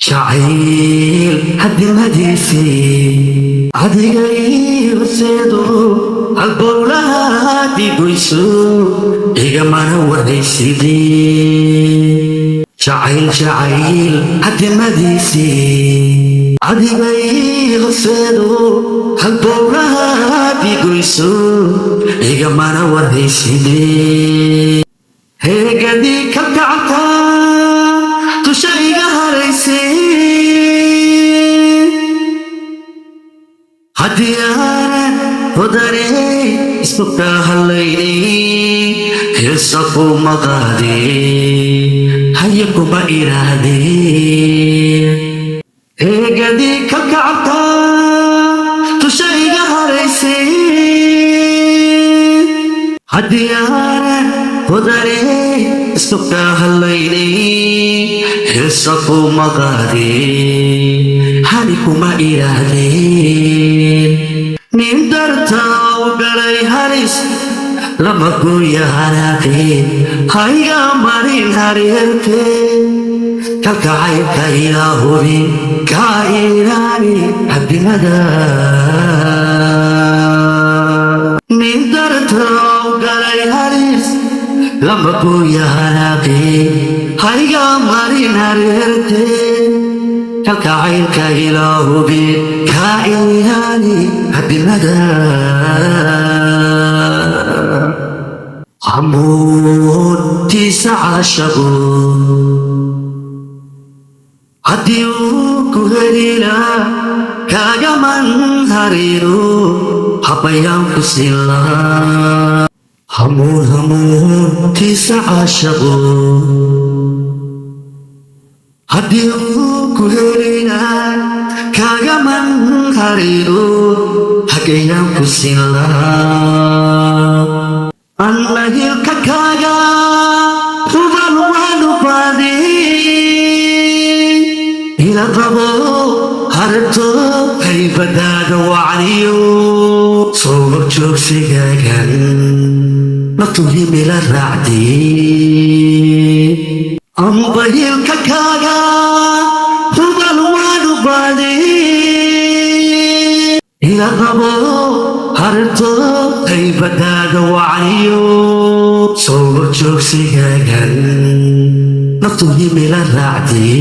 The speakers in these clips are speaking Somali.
Jacayl hadimadiisii adigay horseedo, halbowlahaad igoyso, igamana warhaysidii. Jacayl, jacayl hadimadiisii adigay horseedo, halbowlahaad igoyso, igamana warhaysidii. Heegadii kalgacalka dusha iga haraysay, haddii aanan hodaney isku kaa hadlaynay, heesa kuma qaadee, haya kuma idhaahdee. Heegadii kalgacalka dusha iga haraysay, haddii aanan hodaney isku kaa hadlaynay, heesa kuma qaadee, hani kuma idhaahdeen. Nin dartaa u galay halis lama gooya hanaaqee, hayga marin hareerte, kalgacaylka ilaa hubi, kaa ilaali hadimada. Nin dartaa u galay halis lama gooya hanaaqee, hayga marin hareerte, kalgacaylka ilaa hubi, kaa ilaali hadimada. Hamuuntiisa caashagu haddii uu ku helilaa, kaagaman hariiro, habayaan ku siin lahaa. Hamuun, hamuuntiisa caashagu haddii uu ku helilaa, kaagaman hariiro, hagayaan ku siin lahaa. Anna hilka kaaga hubal waanu baadi, ila qabo harto haybadaada wacniyo soo horjoogsigaagan naftu himila raacdi. Amba hilka kaaga hubal waanu baadi, ila qabo harto haybadaada wacniyo soo horjoogsigaagan naftu himila raacdi.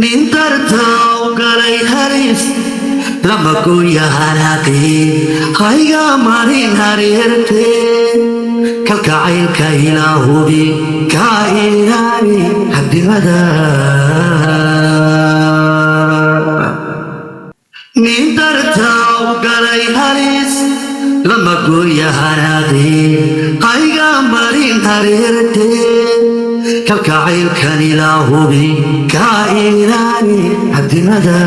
Nin dartaa u galay halis lama gooya hanaaqi, hayga marin hareerte, kalgacaylka ilaa hubi, kaa ilaali hadimada. Nin dartaa u galay halis lama gooya hanaaqi, hayga marin hareerte, kalgacaylkan ilaa hubi, kaa ilaali hadimada.